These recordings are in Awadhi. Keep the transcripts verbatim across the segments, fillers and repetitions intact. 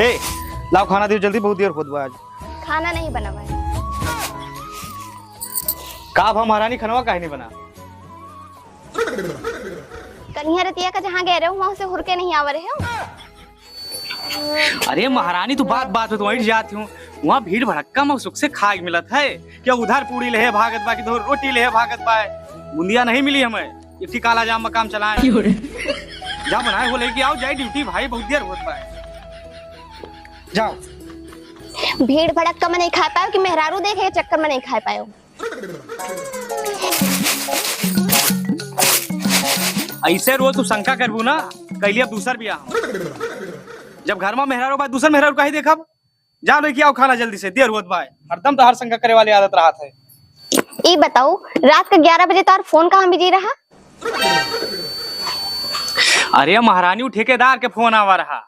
ए, लाओ खाना दियो जल्दी, बहुत देर होत बा आज। खाना नहीं बना भाई। का भा महारानी, खनवा काहे नहीं बना? कन्हिया रतिया का जहाँ गए रहे हो, वहाँ से हुर के नहीं आवा रहे हो। अरे महारानी, तू बात बात में तो वहीं जाती हूँ, वहाँ भीड़ भड़क्का में सुख से खाए के मिलत है, क्या उधर पूड़ी लेहे भागत बा, कि उधर रोटी लेहे भागत बा, बुंदिया नहीं मिली हमें। इतनी काला जाम में काम चलाए। क्यों रे? जा बनाए हो लेके आओ, जाए ड्यूटी भाई, बहुत देर होत बा। जाओ। भीड़ भड़क्का में नहीं खाए पायो कि मेहरारू देखे के चक्कर में नहीं खाए पायो? ऐसे रोज तू शंका करबू ना, कैली अब दूसर बियाह हम। जब घर में मेहरारू बा, दूसर मेहरारू काहे देखब? जा लेके आओ खाना जल्दी से, देर होत बा। हरदम तो हर शंका करे वाली आदत रहत है। ई बताओ, रात का ग्यारह बजे तार फोन कहाँ बिजी रहा? अरे महारानी, उ ठेकेदार के फोन आवा रहा।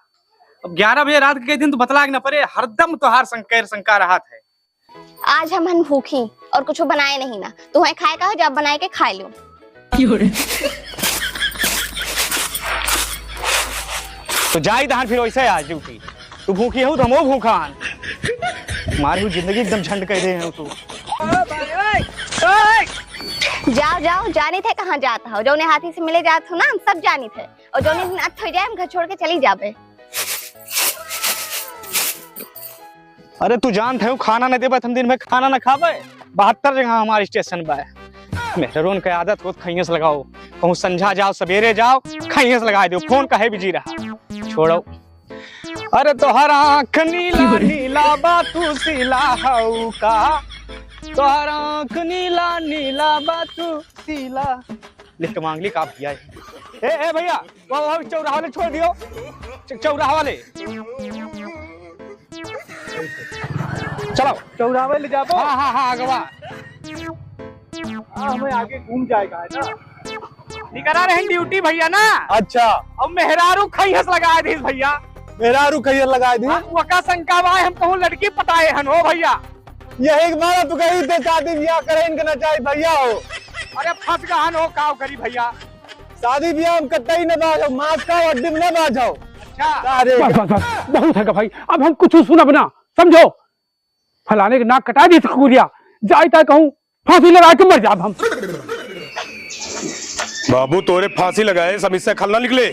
अब ग्यारह बजे रात के दिन तो बतला के न परे, हरदम तोहार शंका शंका रहत है। आज हम हन भूखी और कुछ बनाए नहीं ना, तुम्हें खाए का हो, जब बनाए के खाए लो। तो जाई तहन फिर वैसे आज ड्यूटी। तू भूखी हो तो हमहू भूखा हन। मारी हूँ जिंदगी एकदम झंड कर दे हो तू। जाओ, जाओ, जानी थे कहाँ जात हो, जौने हाथी से मिले जात हो ना, हम सब जानी थे। और जौने दिन अत हो जाए, हम घर छोड़ के चली जाबे। अरे तू जानत है, खाना न देबे त हम दिन में खाना न खाबे। बहत्तर जगह हमार स्टेशन बा। मेहरारून के आदत होत खइयस लगाओ, कहूँ संझा जाओ, सवेरे जाओ, खइयस लगाए दो, फोन काहे बिजी रहा। छोड़ो। अरे तोहर आँख नीला नीला बा, तू सीला हऊ का? तोहर आँख नीला नीला बा, तू सीला। लिख के मांग ली का भैया? ए, ए भैया, वो, वो चौराहा वाले छोड़ दियो। च-, चौराहा वाले। चलो। चौराहा वाले ले जाबो? हाँ, हाँ, हाँ, अगवा। हाँ, हमें आगे घूम जाएगा, है ना? निकरा रहे ड्यूटी भैया ना। अच्छा। अब मेहरारू खइयस लगाए दीस भैया। मेहरारू खइयस लगाए दीस? हाँ, वका शंका बा, हम कहूँ लड़की पटाए हन हो भैया। यही के मारा तू कही थे शादी ब्याह करे इनके ना चाही भैया हो। अरे फंस गहन हो, काव करी भैया? शादी ब्याह हम कतई न बाझो, मांस का हड्डी में न बाझो। अच्छा। अरे बस, बस, बस, बहुत है भाई, अब हम कुछ सुनब ना, समझो? फलाने के नाक कटा दी कुकुरिया, जाई ताई कहूँ फांसी लगा के मर जाब हम। बाबू, तोरे फांसी लगाए समस्या खल ना निकले।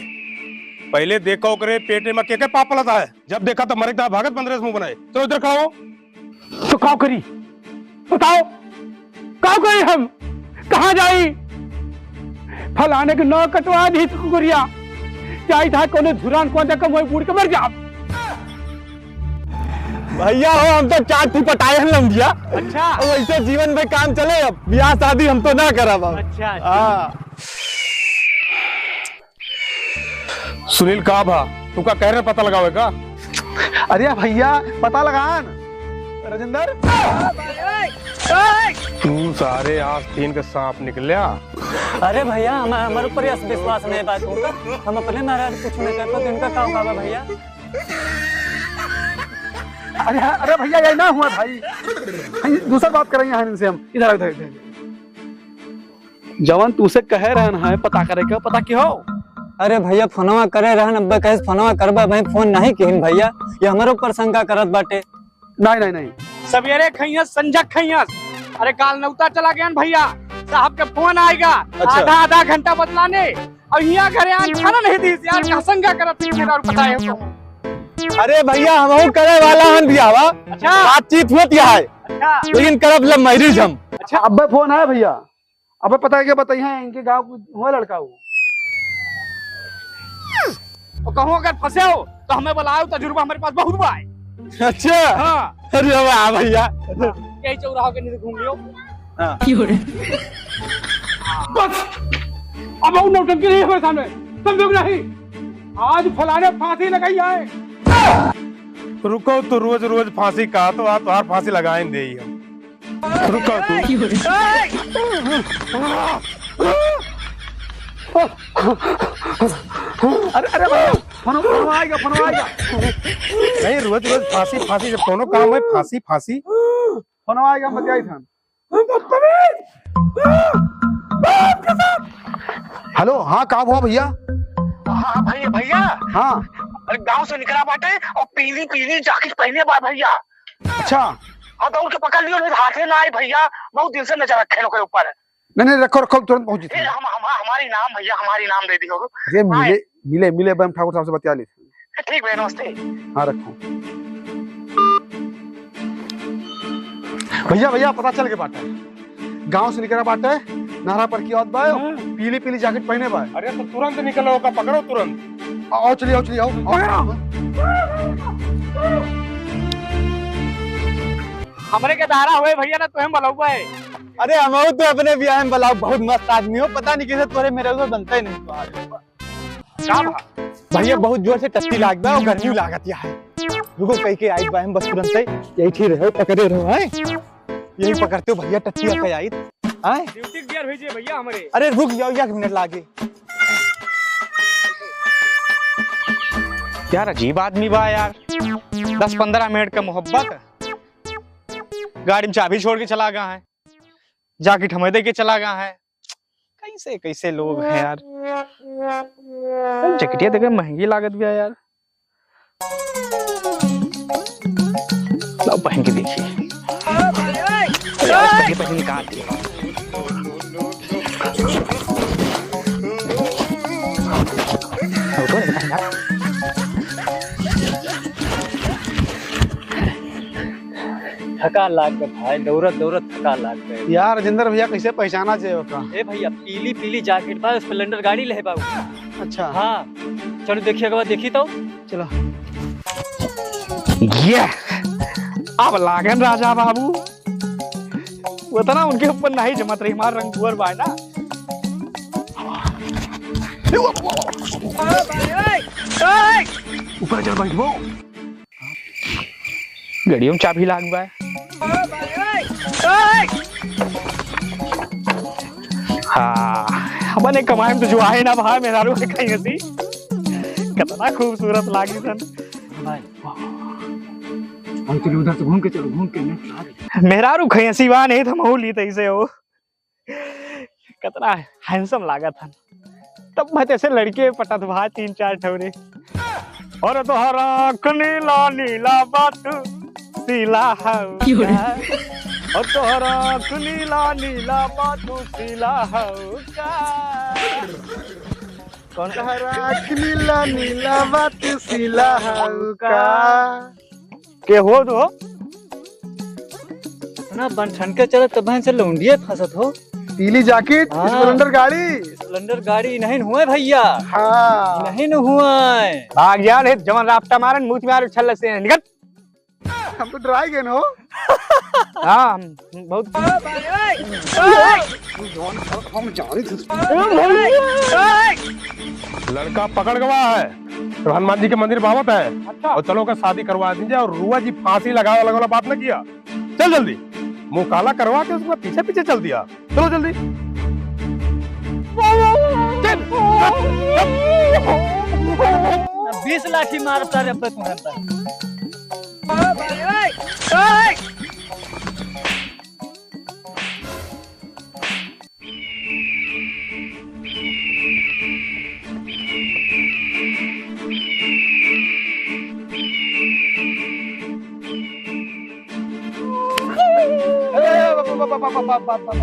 पहले देखो ओकरे पेटे में के के पाप पलता है। जब देखा तब मरे के भागत बंदरे से मुंह बनाए। चलो इधर खड़ा हो। तो काव करी? बताओ, काव करी हम? कहाँ जाई? फलाने के नौ कटवा दी कुकुरिया। जाई था कोनो धुरान कौन तक मोए बूड़ के मर जाब। भैया हो, हम तो चार ठी पटाए हैं लौंडिया। अच्छा। अब ऐसे जीवन में काम चले, अब ब्याह शादी हम तो ना करब अब। अच्छा, अच्छा। हाँ। सुनील, का भा? तू का कह रहे, पता लगावे का? अरे भैया, पता लगान। राजेंद्र। तू सारे आस्तीन के सांप निकल्या। अरे भैया, हम, हमारे ऊपर यस विश्वास नहीं बात होता। हम अपने महाराज कुछ नहीं करते, तो इनका का होगा भैया? अरे हाँ, अरे भैया, ये ना हुआ भाई। भाई, दूसर बात करेंगे यहाँ इनसे हम। इधर, इधर, इधर। जवन तू से कहे रहन है पता करे के, पता की हो? अरे भैया, फोनवा करे रहन, अब्बे कहे फोनवा करबा, भाई फोन नहीं किहिन भैया, ये हमारे ऊपर शंका करत बाटे। नहीं, नहीं, नहीं। सवेरे खइयस, संझक खइयस, अरे काल नौता चला गयन भैया, साहब के फोन आएगा, अच्छा। आधा आधा घंटा बतलाने, और यहाँ घरे आन खाना नहीं दीस यार, का शंका करत है मेरा और पता है तो। अरे भैया, हमहू करे वाला हन बियाहवा। अच्छा। बातचीत होत या है। अच्छा। लेकिन करब love marriage हम। अच्छा। अब्बे फोन है भैया। अबे पता है क्या बताई है, इनके गाँव को हुआ लड़का हो। तो कहूँ अगर फंसे हो तो हमें बुलाओ, तजुर्बा हमारे पास बहुत बा है। अच्छा। हाँ। अरे वाह भैया। यही चौराहा के नीचे घूम लियो। हाँ। बस, अब और नौटंकी नहीं है हमारे सामने, समझो कि नहीं? आज फलाने फांसी लगाई आए। रुको, तू रोज रोज फांसी का तो आ, तोहार फांसी लगाए दे ही हम। रुको तू। अरे, अरे, फोन, फोन आएगा, फोन आएगा। नहीं, रोज, रोज फांसी, फांसी, जब कोनो काम है, फांसी, फांसी। फोन आएगा, हम बतियाई था। हेलो, हाँ, का हुआ भैया? हाँ, भैया, भैया। हाँ। अरे गाँव से निकला बाटे और पीली पीली जैकेट पहने बा भैया। अच्छा। हाँ, दौड़ के पकड़ लियो, नहीं तो हाथे ना आई भैया, बहुत दिन से नजर रखे ओकरे ऊपर। नहीं, नहीं, रखो, रखो, तुरंत पहुँची ए, थी। हम, हम, हमारी नाम भैया, हमारी नाम दे दियो। अरे हाँ। मिले, मिले, मिले, बम ठाकुर साहब से बतिया ले। ठीक भैया, नमस्ते। हाँ, रखो। भैया, भैया, पता चल के बाटे। गाँव से निकला बाटे, नहरा पर की औत बा, हाँ। पीली, पीली जैकेट पहने बा। अरे तो तुरंत निकलो, ओका पकड़ो तुरंत। आओ, चलिए, आओ, चलिए, आओ, आओ। हमरे के दहाड़ा हुए भैया ना, तुहें बलौबा है। अरे हमहू तो अपने बियाह में बलाऊ, बहुत मस्त आदमी हो, पता नहीं कैसे तोरे मेरे को बनता ही नहीं। का भा? भैया बहुत जोर से टट्टी लाग बा और गर्मी लागत या है। रुको कह के आई बा हम बस तुरंत ही। यही ठीक रहो, पकड़े रहो, हैं? यही पकड़ते हो भैया, टट्टी आके आई। हैं? ड्यूटी गियर भेजिए भैया हमरे। अरे रुक जाओ, एक मिनट लागे। यार अजीब आदमी बा यार, दस पन्द्रह मिनट का मोहब्बत, गाड़ी में चाबी छोड़ के चला गया है, जैकेट हमें दे के चला गया है। कैसे कैसे लोग हैं यार। जैकेटिया देखे महंगी लागत भी है यार। लाओ पहन के देखिए। लाओ पहन के, पहन के कहाँ थी? रुको, रुको, रुको। थका लाग गए भाई, दौड़त दौड़त थका लाग गए। यार, राजेंद्र भैया कैसे पहचाना जाए ओका? ए भैया, पीली पीली जैकेट बा, स्प्लेंडर गाड़ी ले बा। अच्छा। हाँ, चलो देखिए, अगवा देखी तो। चलो। ये अब लागन राजा बाबू, उतना उनके ऊपर नहीं जमत रही, हमार रंग कुंवर बा ना। ऊपर चढ़ बैठबो। गड़ियों में चाबी लाग बा। हाँ, अपने कमाई में तो जो आए ना भाई, मेहरारू के खैंसी। कितना खूबसूरत लागी सन। भाई, हम चलो उधर से घूम के चलो, घूम के next आ गए। मेहरारू खैंसी बा नहीं तो महू ली तैसे हो। कितना handsome लागत हन। तब मैं जैसे लड़के पटत भाई तीन चार ठौरे। और तोहरा आँख नीला नीला बातू सीला हऊ का? और तोहरा आँख नीला नीला बातू सीला हऊ का? कौन? तोहरा आँख नीला नीला बातू सीला हऊ का? के हो तो? इतना बन ठन के चलत तो बहन से लौंडिये फंसत हो। पीली जैकेट, हाँ। स्प्लेंडर गाड़ी। स्प्लेंडर गाड़ी नहीं हुए भैया। हाँ। नहीं न हुए। भाग जा, नहीं जवन राफ्टा मारन, मुंह मारे छल्ल से निकल। हम तो डराई गए न हो। हाँ, हम बहुत। हम जा रहे थे। लड़का पकड़ गवा है, तो हनुमान जी के मंदिर बावत है। अच्छा। और चलो ओकर शादी करवा दीजिए और रुआ जी फांसी लगावे वाला बात ना किया। चल जल्दी, मुंह काला करवा के उसमें पीछे पीछे चल दिया। चलो जल्दी। चल, चल, चल। बीस लाठी मारता रे बे तुम्हें तो।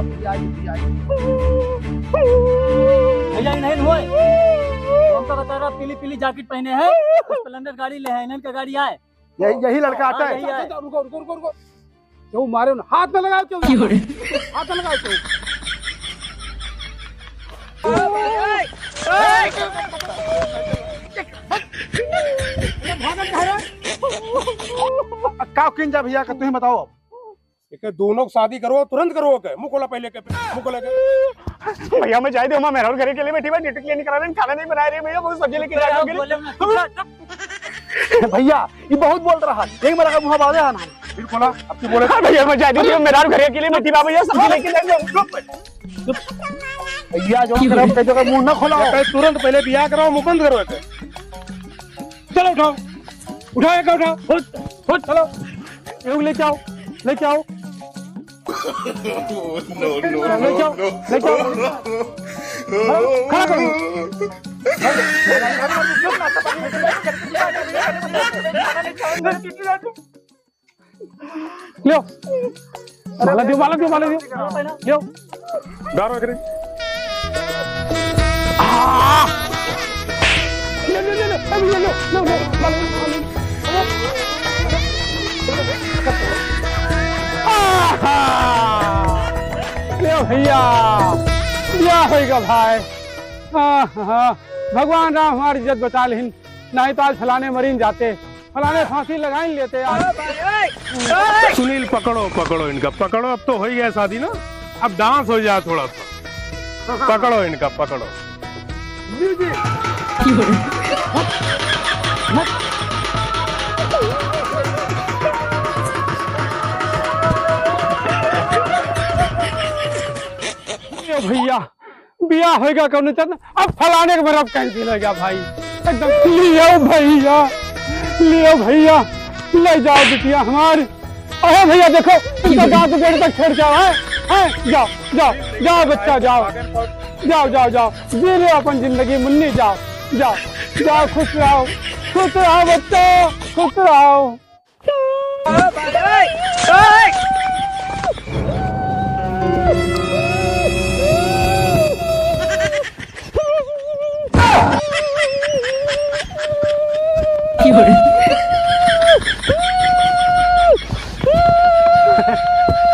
भैया, ये नहीं हुए। हमका बता रहा, पीली पीली जैकेट पहने हैं, स्प्लेंडर गाड़ी ले है, इन्हन का गाड़ी आए। यही, यही लड़का आता है। हाँ, यही है। रुको, रुको, रुको, रुको। क्यों मारे हो ना? हाथ न लगाओ, क्यों? क्यों रे? हाथ न लगाओ, क्यों? भागत कहाँ है? का किन जा भैया का, तुम बताओ अब। एक दोनों की शादी करो, तुरंत करो के। मुंह खोला पहले के, मुंह खोला के। भैया, मैं जाए दे, हमारे मेहरारू घरे के लिए बैठी बा, ड्यूटी के लिए निकला रहे, खाना नहीं बनाए रहे भैया, बहुत सब्जी लेके जाए बोले ना, चुप, चुप। भैया, ये बहुत बोल रहा है, एक बार अगर मुंह बाजे है ना। फिर खोला, अब तू बोले। हाँ भैया, मैं जाए दे, मेहरारू घरे के लिए बैठी बा भैया, सब्जी लेके जाए। चुप, चुप। भैया, जो क्यों? तरफ कह दो, मुंह ना खोला। तुरंत पहले बियाह कराओ, मुंह बंद करो एक। चलो उठाओ, उठाओ एक उठाओ, उठ, उठ, चलो, ये लेके आओ, लेके आओ। No, no, लेके आओ, no, no। लेके आओ। खड़ा करो। लो, माला दियो, माला दियो, माला दियो। लो। गारो एकरे। आ! लो, लो, लो, लो, अभी लो, लो, लो, लो, माला दियो, माला दियो। आहा! लो भैया, बियाह होइगा भाई। आहा! भगवान राम हमारी इज्जत बचा लेहिन, नहीं तो आज फलाने मरीन जाते। फलाने फांसी लगाइन लेते आज। सुनील, पकड़ो, पकड़ो इनका, पकड़ो। अब तो हो ही गया शादी ना, अब डांस हो जाए थोड़ा सा। पकड़ो इनका, पकड़ो। ए भैया, बियाह होइगा कौनो चंद, अब फलाने के मरब cancel होइगा भाई। एकदम लियो भैया, लियो भैया, ले जाओ बिटिया हमारी। अरे भैया देखो, इनका गाँव के बेड़े तक छोड़ के आओ, हैं? हैं? जाओ, जाओ, जाओ बच्चा, जाओ। जाओ, जाओ, जाओ, जी लो अपन जिंदगी मुन्नी, जाओ, जाओ, जाओ, खुश रहो, खुश रहो बच्चा, खुश रहो।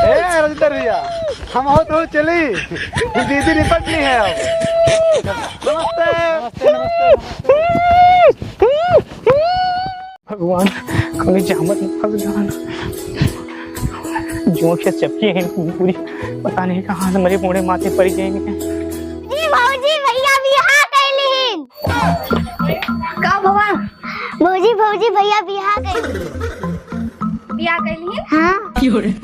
ए, रजिंदर भैया, हम हो तो चली, दीदी निपटनी है अब। नमस्ते। नमस्ते, नमस्ते, नमस्ते। भगवान, कौनो जामत में फंस गया ना। जोर से चपकी है पूरी, पता नहीं कहाँ से मेरे मोड़े माथे पड़ गए हैं। जी भौजी, भैया बियाह कैलिन। का भवा? भौजी, भौजी, भैया बियाह कैलिन। बियाह कैलिन? हाँ। क्यों रे?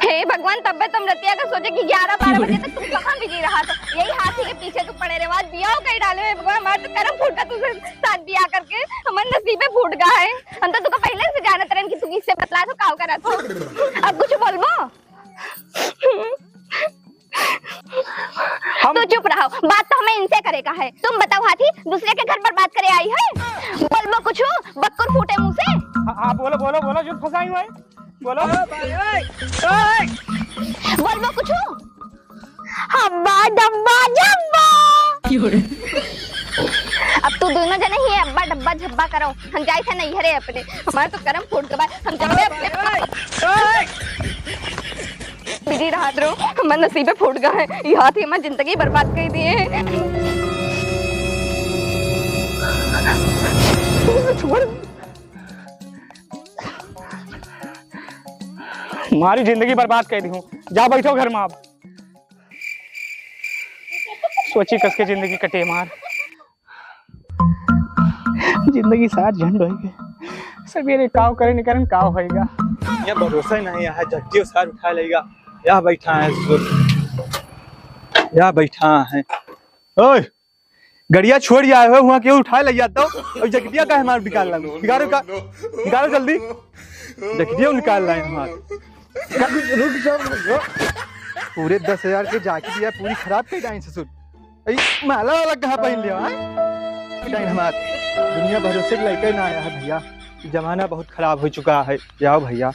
हे भगवान, तब्बे तुम रतिया का सोचे कि ग्यारह बारह बजे तक तुम कहाँ busy रहा था, यही हाथी के पीछे तुम पड़े रहे, आज बियाह कहीं डाले हुए। भगवान, हमार तो करम फूटा, तुझे साथ बियाह करके हमार नसीबे फूट गया है। हम तो तुका पहले से जानत रहन कि तू किससे बतला तो काव करत हो। अब कुछ बोलबो? हम तू चुप रहो, बात तो हमें इनसे करे का है। तुम बताओ हाथी, दूसरे के घर पर बात करे आई है? बोलबो कुछ, बक्कुर फूटे मुंह से। हाँ, हाँ, बोलो, बोलो, बोलो, जो फंसाई हुआ है, बोलो। बोलबो कुछ। हब्बा डब्बा जब्बा। अब तू दोनों जने ही अब्बा डब्बा झब्बा करो, हम जाए थे नैहरे अपने। हमारे तो करम फूट गवा, हम जाए अपने। बिजी रहत रहो, हमार नसीबे फूट गवा है। ये हाथी हमार जिंदगी बर्बाद कर दिए हैं। छोड़। हमारी जिंदगी बर्बाद कर दी हूँ। जा बैठो घर में आप। सोची कसके जिंदगी कटे हमार। जिंदगी सार झंड होई गए। सवेरे काव करे निकरन काव होइगा। ये भरोसा ही नहीं है, झट्टियो सार उठा लेगा। या बैठा है ससुर, या बैठा है। ओए, गड़िया छोड़ आए हो, वहाँ केहू उठा ले जाता हो। और जकटिया का हमार निकाल ला, निकालो का, निकालो जल्दी। जकटिया निकाल लाए हमार। रुक जा, रुक जा। पूरे दस हजार के जैकेट या पूरी खराब कर डाइन ससुर। ई माला वाला कहाँ पहन लिया, हाँ? डाइन हमार। दुनिया भरोसे के लड़के ना आया है भैया। जमाना बहुत खराब हो चुका है। जाओ भैया।